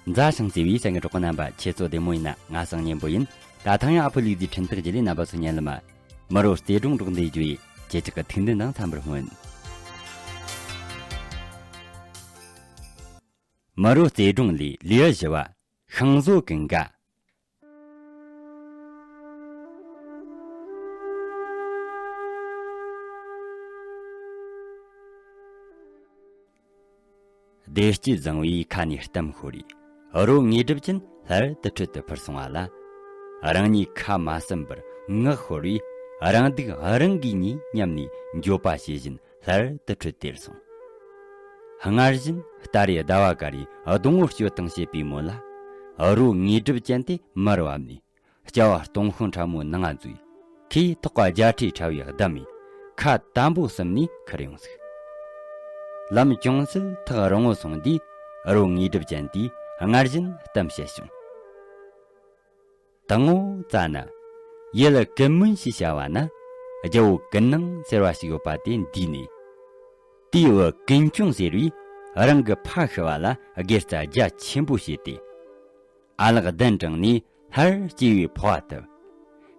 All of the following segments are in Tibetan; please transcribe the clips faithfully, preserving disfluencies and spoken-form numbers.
མཛའ་ཞིང་བརྩེ་བའི་སེམས་ཀྱི་གྲོགས་པོ་རྣམ་པ། ཁྱེད་ཚོ་བདེ་མོ་ཡིན་ན། ང་སང་ཉན་པོ་ཡིན། ད་ཐེངས་ཡང་ཨ་ཕོ་ལུག་རྫིའི་འཕྲིན་ཐག་བརྒྱུད་ལས་རྣམ་པ་ཚོ་ཉན་ལ་མ། མི་རོ་རྩེ་སྒྲུང་སྒྲོག་འདེད་རྒྱུ་ཡི་ཁྱེད་ཅག་གི་ཐུགས་འདུན་དང་འཚམ་པར་སྨོན། མི་རོ་རྩེ་སྒྲུང་ལས། ལེའུ་བཞི་བ། ཤིང་བཟོ་ཀུན་དགའ། བདེ་སྐྱིད་བཟང་བོའི་ཁ་ནས་གཏམ་ཤོར་བས། རོ་དངོས་གྲུབ་ཅན་སླར་དུར་ཁྲོད་དུ་འཕུར་སོང་བ་ལ། རང་ཉིད་ཁ་མ་ཟིན་པར་ངག་ཤོར་བས། རང་སྡུག་རང་གིས་ཉོས་སྙམ་ནས་འགྱོད་པ་བྱེད་བཞིན་སླར་དུར་ཁྲོད་དེར་སོང་། སྔར་བཞིན་སྟ་རེ་ཟླ་བ་དཀར་རེ་སྡོང་བོ་གཅོད་དང་བྱེད་པའི་མོད་ལ། རོ་དངོས་གྲུབ་ཅན་དེ་མར་བབས་ནས། སྐྱ་བ་སྟོང་ཤོང་ཕྲ་མོའི་ནང་ང་འཛུལ། ཁོས་ཐོག་ག་རྒྱ་ཁྲའི་ཕྲ་བས་བསྡམས་ནས། ཁ་དམ་པོ་བསྲུབས་ནས་ཁུར་ཡོང་ཟིག། ལམ་ཅུང་ཟད་ཐག་རིང་བོ་སོང་དུས། རོ་དངོས་གྲུབ་ཅན་དེས་སྔར་བཞིན་གཏམ་བཤད་བྱུང་། དང་པོ་ཙ་ན། ཡུལ་ཀུན་སྨོན་ཞེས་བྱ་བ་ན། རྒྱལ་པོ་ཀུན་སྣང་ཟེར་བ་ཞིག་ཡོད་པ་དེ་འདུས་ནས། དེའི་བུ་ཀུན་སྐྱོང་ཟེར་བས་རང་གི་ཕ་ཤི་བ་ལ་དགེ་རྩ་རྒྱ་ཆེན་པོ་བྱས་ཏེ། ཨ་ལགས་གདན་དྲངས་ནས་སླར་སྐྱེ་བའི་འཕོ་བ་བཏབ།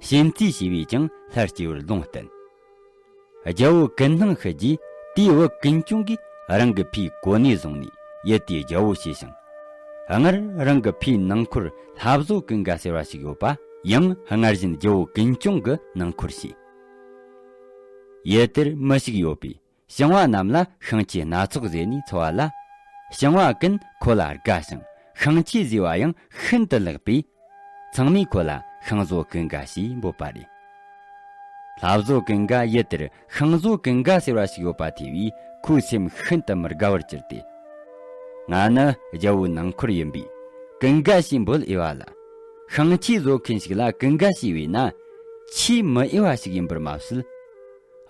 གཤིན་རྩིས་བྱས་པས་ཀྱང་སླར་སྐྱེ་བར་ལུང་བསྟན། རྒྱལ་པོ་ཀུན་སྣང་ཤི་རྗེས་དེའི་བུ་ཀུན་སྐྱོང་གིས་རང་གི་ཕའི་གོ་གནས་བཟུང་ནས་ཡུལ་དེའི་རྒྱལ་པོ་བྱས་ཤིང་། སྔར་རང་གི་ཕའི་ནང་འཁོར་ལྷ་བཟོ་ཀུན་དགའ་ཟེར་བ་ཞིག་ཡོད་པ་ཡང་སྔར་བཞིན་རྒྱལ་པོ་ཀུན་སྐྱོང་གི་ནང་འཁོར་བྱས། ཡུལ་དེར་མི་ཞིག་ཡོད་པས། ཞིང་བ་རྣམས་ལ་ཤིང་ཆས་སྣ་ཚོགས་བཟོས་ནས་འཚོ་བ་ལ། ཞིང་བ་ཀུན་ཁོ་ལ་དགའ་ཞིང་ཤིང་ཆས་བཟོས་པ་ཡང་ཤིན་ཏུ་ལེགས་པས། ཚང་མས་ཁོ་ལ་ཤིང་བཟོ་ཀུན་དགའ་ཞེས་འབོད་པ་རེད། ལྷ་བཟོ་ཀུན་དགའ་ཡུལ་དེར་ཤིང་བཟོ་ཀུན་དགའ་ཟེར་བ་ཞིག་ཡོད་པ་ཐོས་པས་ཁོའི་སེམས་ཤིན་ཏུ་མི་དགའ་བར་གྱུར་ཏེ། ང་ནི་རྒྱལ་པོའི་ནང་འཁོར་ཡིན་པས་ཀུན་དགའ་ཞེས་འབོད་འོས་པ་ལ། ཤིང་ཆས་བཟོ་མཁན་ཞིག་ལ་ཀུན་དགའ་ཞེས་པས་ན་ཆེས་མི་འོས་པ་ཞིག་ཡིན་པར་མ་ཟད།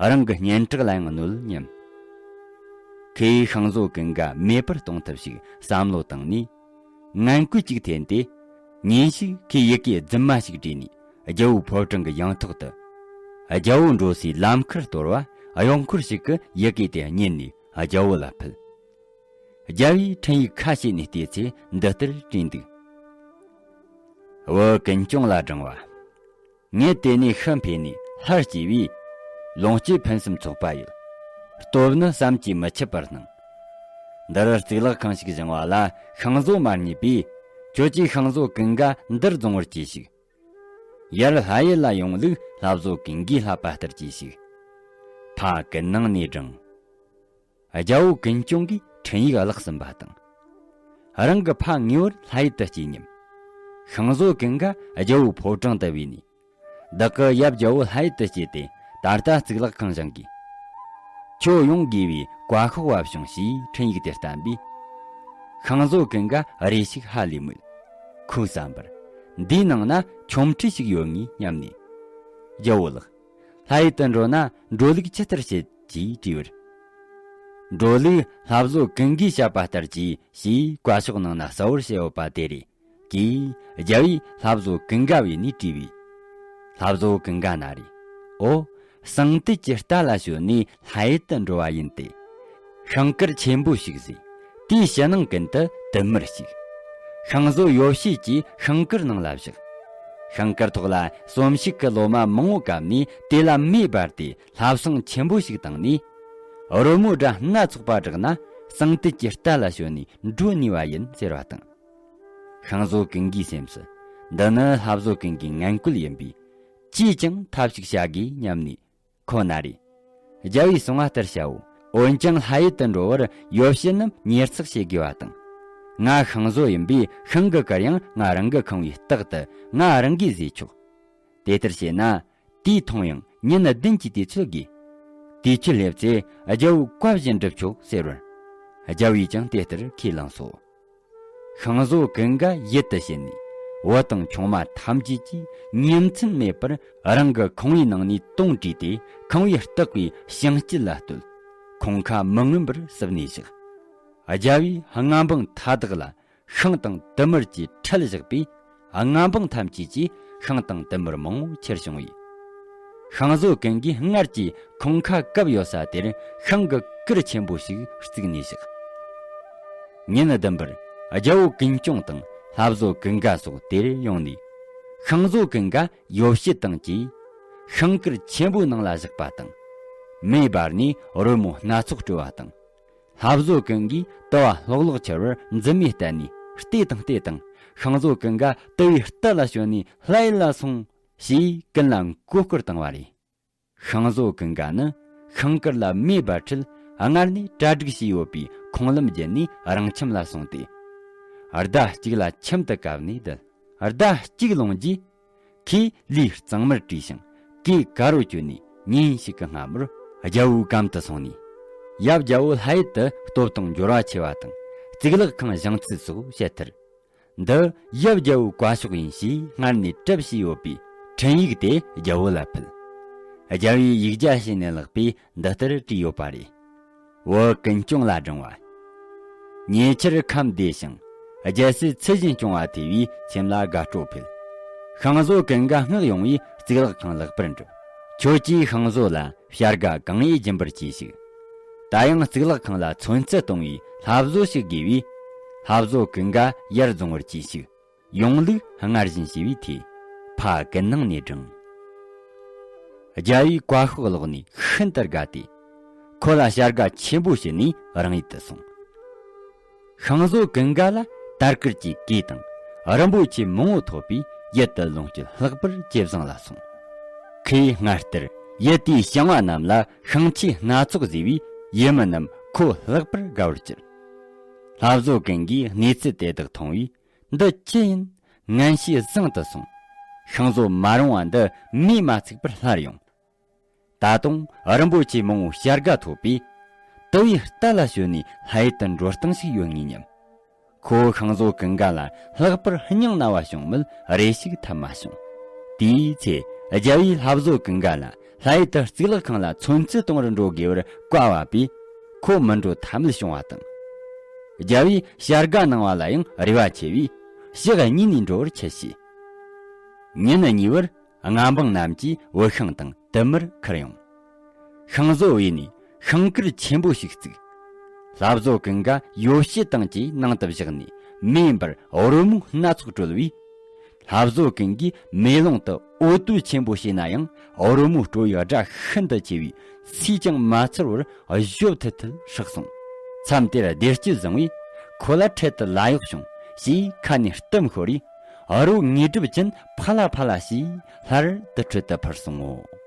རང་གི་སྙན་གྲགས་ལ་ཡང་གནོད་སྙམ། ཁོས་ཤིང་བཟོ་ཀུན་དགའ་མེད་པར་གཏོང་ཐབས་ཤིག་བསམ་བློ་བཏང་ནས། ངན་སྐུལ་ཅིག་འཐེན་ཏེ། ཉིན་ཞིག་ཁོས་ཡི་གེ་རྫུན་མ་ཞིག་བྲིས་ནས་རྒྱལ་པོའི་ཕོ་བྲང་གི་ཡང་ཐོག་ཏུ། རྒྱལ་པོ་འགྲོ་སའི་ལམ་ཁར་གཏོར་བ་གཡོག་འཁོར་ཞིག་གིས་ཡི་གེ་དེ་རྙེད་ནས་རྒྱལ་པོ་ལ་ཕུལ། རྒྱལ་པོས་འཕྲིན་ཡིག་ཁ་ཕྱེ་ནས་བལྟས་ཚེ་འདི་ལྟར་བྲིས་འདུག། བུ་ཀུན་སྐྱོང་ལ་བགྲངས་པ། ངས་དེ་ནས་ཤི་འཕོས་ནས་སླར་སྐྱེས་པས། ལོངས་སྤྱོད་ཕུན་སུམ་ཚོགས་པ་ཡོད། སྟོབས་ནི་བསམ་གྱིས་མི་ཁྱབ་པར་སྣང་། འདིར་གཙུག་ལག་ཁང་ཞིག་བཞེངས་པ་ལ་ཤིང་བཟོ་མ་རྙེད་པས། ཁྱོད་ཀྱིས་ཤིང་བཟོ་ཀུན་དགའ་འདིར་རྫོང་བར་གྱིས་ཤིག། ཡར་ལྷ་ཡུལ་ལ་ཡོང་ལུགས་ལྷ་བཟོ་ཀུན་དགའི་བསླབ་པ་ལྟར་གྱིས་ཤིག། ཕ་ཀུན་སྣང་ནས་བགྲངས། རྒྱལ་པོ་ཀུན་སྐྱོང་གིས་འཕྲིན་ཡིག་བརླགས་ཟིན་པ་དང་། རང་གི་ཕ་ངེས་པར་ལྷ་ཡུལ་དུ་སྐྱེལ་སྙམ། ཤིང་བཟོ་ཀུན་དགའ་རྒྱལ་པོའི་ཕོ་བྲང་དུ་བོས་ནས། བདག་གི་ཡབ་རྒྱལ་པོ་ལྷ་ཡུལ་དུ་སྐྱེལ་ཏེ་ད་ལྟ་གཙུག་ལག་ཁང་བཞེངས་དགོས། ཁྱོད་ཡོང་དགོས་པའི་བཀའ་ཤོག་བབས་བྱུང་ཞེས་འཕྲིན་ཡིག་དེ་བསྟན་པས། ཤིང་བཟོ་ཀུན་དགའ་རེ་ཞིག་ཧ་ལས་མོད། ཁོའི་བསམ་པར། འདིའི་ནང་ན་ཆོ་འཕྲུལ་ཞིག་ཡོད་ངེས་སྙམ་ནས། རྒྱལ་པོ་ལགས། ལྷ་ཡུལ་དུ་འགྲོ་ན་འགྲོ་ལུགས་ཇི་ལྟར་བྱེད་ཅེས་དྲིས་པར། འགྲོ་ལུགས་ལྷ་བཟོ་ཀུན་དགའི་བཤད་པ་ལྟར་གྱིས་ཞེས་བཀའ་ཤོག་ནང་ན་གསལ་བོར་བཤད་ཡོད་པ་དེ་རེད། ཀྱིས་རྒྱལ་པོས་ལྷ་བཟོ་ཀུན་དགའ་བོས་ནས་དྲིས་པས། ལྷ་བཟོ་ཀུན་དགའ་ན་རེ། ཨོ། ཟངས་དུད་ཀྱི་རྟ་ལ་ཞོན་ནས་ལྷ་ཡུལ་དུ་འགྲོ་བ་ཡིན་ཏེ། ཤིང་དཀར་ཆེན་པོ་ཞིག་བཟོས། དེའི་ཕྱི་ནང་ཀུན་ཏུ་དུ་མར་བྱུགས། ཤིང་བཟོ་ཡོ་བྱད་ཀྱིས་ཤིང་དཀར་ནང་ལ་བཞག། ཤིང་དཀར་ཐོག་ལ་གསོན་ཤུགས་ཀྱི་ལོ་མ་མང་བོ་བཀབ་ནས་དེ་ལ་མེ་སྦར་ཏེ་ལྷ་བསང་ཆེན་པོ་ཞིག་བཏང་ནས། རོལ་མོའི་སྒྲ་སྣ་ཚོགས་པ་བསྒྲགས་ན་ཟངས་དུད་ཀྱི་རྟ་ལ་ཞོན་ནས་འགྲོ་ནུས་པ་ཡིན་ཟེར་བ་དང་། ཤིང་བཟོ་ཀུན་དགའི་སེམས་སུ། འདི་ནི་ལྷ་བཟོ་ཀུན་དགའི་ངན་བཀོད་ཡིན་པས། ཅིས་ཀྱང་ཐབས་ཤིག་བྱ་དགོས་སྙམ་ནས། ཁོ་ན་རེ། རྒྱལ་པོས་གསུང་བ་ལྟར་བྱའོ། འོན་ཀྱང་ལྷ་ཡུལ་དུ་འགྲོ་བར་ཡོ་བྱད་རྣམས་ཉེར་ཚགས་བྱེད་དགོས་པ་དང་། ང་ཤིང་བཟོ་ཡིན་པས་ཤིང་གི་གུར་ཡང་ང་རང་གི་ཁང་བའི་ལྟག་ཏུ་ང་རང་གིས་བཟོས་ཆོག། དེ་ལྟར་བྱས་ན་དུས་ཐུང་ཡང་ཉིན་བདུན་གྱི་དུས་ཚོད་དགོས། དུས་ཚོད་སླེབས་ཚེ་རྒྱལ་པོའི་བཀའ་བཞིན་སྒྲུབ་ཆོག་ཟེར་བར། རྒྱལ་པོས་ཀྱང་དེ་ལྟར་ཁས་བླངས་སོ། ཤིང་བཟོ་ཀུན་དགའ་ཡུལ་དུ་ཕྱིན་ནས་བུ་དང་ཆུང་མ་ཐམས་ཅད་ཀྱིས་ཉིན་མཚན་མེད་པར་རང་གི་ཁང་བའི་ནང་ནས་དུང་བྲིས་ཏེ་ཁང་བའི་ལྟག་པའི་བྱང་དཀྱིལ་ལ་བརྟོལ། ཁོང་ཁ་མི་མངོན་པར་བསུབས་ནས་བཞག། རྒྱལ་པོས་མངའ་འབངས་མཐའ་དག་ལ་ཤིང་དང་དུ་མར་གྱི་ཁྲལ་བཞག་པས། མངའ་འབངས་ཐམས་ཅད་ཀྱིས་ཤིང་དང་དུ་མར་མང་བོ་ཁྱེར་བྱུང་བས། ཤིང་བཟོ་ཀུན་དགའི་སྔར་གྱི་ཁང་ཁ་བཀབ་ཡོད་ས་དེར་ཤིང་གི་གུར་ཆེན་པོ་ཞིག་བརྩིགས་ནས་བཞག། ཉིན་བདུན་པར་ རྒྱལ་པོ་ཀུན་སྐྱོང་དང་ལྷ་བཟོ་ཀུན་དགའ་སོགས་དེར་ཡོང་ནས། ཤིང་བཟོ་ཀུན་དགའ་ཡོ་བྱད་དང་བཅས་ཤིང་དཀར་ཆེན་པོའི་ནང་ལ་བཞག་པ་དང་། མེ་འབར་ནས་རོལ་མོ་སྣ་ཚོགས་དཀྲོལ་བ་དང་། ལྷ་བཟོ་ཀུན་གྱིས་དུ་བ་ལྷོག་ལྷོག་འཆར་བར་མཛུབ་མོས་བསྟན་ནས། བལྟས་དང་བལྟས་དང་། ཤིང་བཟོ་ཀུན་དགའ་དུ་བའི་རྟ་ལ་ཞོན་ནས་ལྷ་ཡུལ་ལ་སོང་ཞེས་ཀུན་ལ་མགོ་སྐོར་བཏང་བ་རེད། ཤིང་བཟོ་ཀུན་དགའ་ནི་ཤིང་དཀར་ལ་མེ་འབར་འཕྲལ་སྔར་ནས་གྲ་སྒྲིག་བྱས་ཡོད་པའི་ཁོང་ལམ་བརྒྱུད་ནས་རང་ཁྱིམ་ལ་སོང་སྟེ། ཟླ་གཅིག་ལ་ཁྱིམ་དུ་བཀབ་ནས་བསྡད། ཟླ་གཅིག་ལོངས་རྗེས། ཁོས་ལུས་གཙང་མར་བཀྲུས་ཤིང་གོས་དཀར་པོ་གྱོན་ནས་ཉིན་ཞིག་གི་སྔ་མོར་རྒྱལ་པོའི་གམ་དུ་སོང་ནས། ཡབ་རྒྱལ་པོ་ལྷ་ཡུལ་དུ་སྟོབས་དང་འབྱོར་བ་ཆེ་བ་དང་གཙུག་ལག་ཁང་བཞེངས་ཚུལ་སོགས་བཤད་མཐར། འདི་ཡབ་རྒྱལ་པོའི་བཀའ་ཤོག་ཡིན་ཞེས་སྔར་ནས་གྲབས་བྱས་ཡོད་པའི་འཕྲིན་ཡིག་དེ་རྒྱལ་པོ་ལ་ཕུལ། རྒྱལ་པོས་ཡིག་བརྒྱ་བྱས་ནས་བཀླགས་པས་འདི་ལྟར་བྲིས་ཡོད་པ་རེད། བུ་ཀུན་སྐྱོང་ལ་བགྲངས་པ། ཉེ་ཆར་ཁམས་བདེ་ཞིང་རྒྱལ་སྲིད་ཚུལ་བཞིན་སྐྱོང་བ་ཐོས་པས་སེམས་ལ་དགའ་སྤྲོ་འཕེལ། ཤིང་བཟོ་ཀུན་དགའ་སྔགས་ཡོང་བས་གཙུག་ལག་ཁང་ལེགས་པར་འགྲུབ། ཁྱོད་ཀྱིས་ཤིང་བཟོ་ལ་བྱ་དགའ་གང་ཡོད་སྦྱིན་པར་གྱིས་ཤིག། ད་ཡང་གཙུག་ལག་ཁང་ལ་ཚོན་རྩི་གཏོང་བའི་ལྷ་བཟོ་ཞིག་དགོས་པས། ལྷ་བཟོ་ཀུན་དགའ་ཡར་རྫོང་བར་གྱིས་ཤིག། ཡོང་ལུགས་སྔར་བཞིན་བྱས་པས་ཐོས། ཕ་ཀུན་སྣང་ནས་བགྲངས། རྒྱལ་པོའི་བཀའ་ཤོག་ཀློག་ནས་ཤིན་ཏུ་དགའ་སྟེ། ཁོ་ལ་བྱ་དགའ་ཆེན་པོ་བྱིན་ནས་རང་ཡུལ་དུ་སོང་། ཤིང་བཟོ་ཀུན་དགའ་ལ་དར་དཀར་གྱི་གོས་དང་རིན་པོ་ཆེ་མང་པོ་ཐོབ་པས་ཡུལ་དུ་ལོངས་སྤྱོད་ལྷག་པར་ཇེ་བཟང་ལ་སོང་། ཁོས་སྔར་ལྟར་ཡུལ་དེའི་ཞིང་བ་རྣམས་ལ་ཤིང་ཆས་སྣ་ཚོགས་བཟོས་པས་ཡུལ་མི་རྣམས་ཁོ་ལྷག་པར་དགའ་བར་གྱུར། ལྷ་བཟོ་ཀུན་གྱིས་གནས་ཚུལ་དེ་དག་མཐོང་བས། འདི་ཅི་ཡིན། ངན་ཤེས་བཟང་དུ་སོང་། ཤིང་བཟོ་མ་རུངས་པ་འདི་མིས་མ་ཚུགས་པར་སླར་ཡོང་། ད་དུང་རིན་པོ་ཆེ་མང་བོ་བྱ་དགའ་ཐོབ་པས། དུ་བའི་རྟ་ལ་ཞོན་ནས་ལྷ་ཡུལ་དུ་འགྲོ་སྟངས་ཤིག་ཡོད་ངེས་སྙམ། ཁོ་ཤིང་བཟོ་ཀུན་དགའ་ལ་ལྷག་པར་སྙིང་ན་བ་བྱུང་མོད་རེ་ཞིག་ཐབས་མ་བྱུང་། དེའི་ཚེ་རྒྱལ་པོས་ལྷ་བཟོ་ཀུན་དགའ་ལ་ལྷ་ཡུལ་དུ་གཙུག་ལག་ཁང་ལ་ཚོན་རྩི་གཏོང་བར་འགྲོ་དགོས་པར་བཀའ་ཕབ་པས། ཁོ་མི་འགྲོ་ཐབས་མེད་བྱུང་བ་དང་། རྒྱལ་པོས་བྱ་དགའ་གནང་བ་ལ་ཡང་རེ་བ་ཆེ་བས། ཞག་གཉིས་ནས་འགྲོ་བར་ཆད་བྱས། ཉིན་གཉིས་པར་མངའ་འབངས་རྣམས་ཀྱིས་བུད་ཤིང་དང་དུ་མར་ཁུར་ཡོང་། ཤིང་བཟོ་བས་ནས་ཤིང་དཀར་ཆེན་པོ་ཞིག་བརྩིགས། ལྷ་བཟོ་ཀུན་དགའ་ཡོ་བྱད་དང་བཅས་ནང་དུ་བཞག་ནས་མེ་འབར་རོལ་མོ་སྣ་ཚོགས་དཀྲོལ་བས། ལྷ་བཟོ་ཀུན་གྱིས་མེ་ལོང་དུ་འོ་དོད་ཆེན་པོ་བྱས་ན་ཡང་རོལ་མོ་དཀྲོལ་བའི་སྒྲ་ཤིན་ཏུ་ཆེ་བས་སུས་ཀྱང་མ་ཚོར་བར་གཞོབ་ཐུལ་ཐུལ་ཧྲག་སོང་། མཚམས་དེར་བདེ་སྐྱིད་བཟང་བས་ཁོ་ལ་འཕྲལ་དུ་ལ་གཡོག་བྱུང་ཞེས་ཁ་ནས་གཏམ་ཤོར་རས། རོ་ངེས་གྲུབ་ཅན་ཕ་ལ་ཕ་ལ་ཞེས་སླར་དུར་ཁྲོད་དུ་འཕུར་སོང་ངོ་།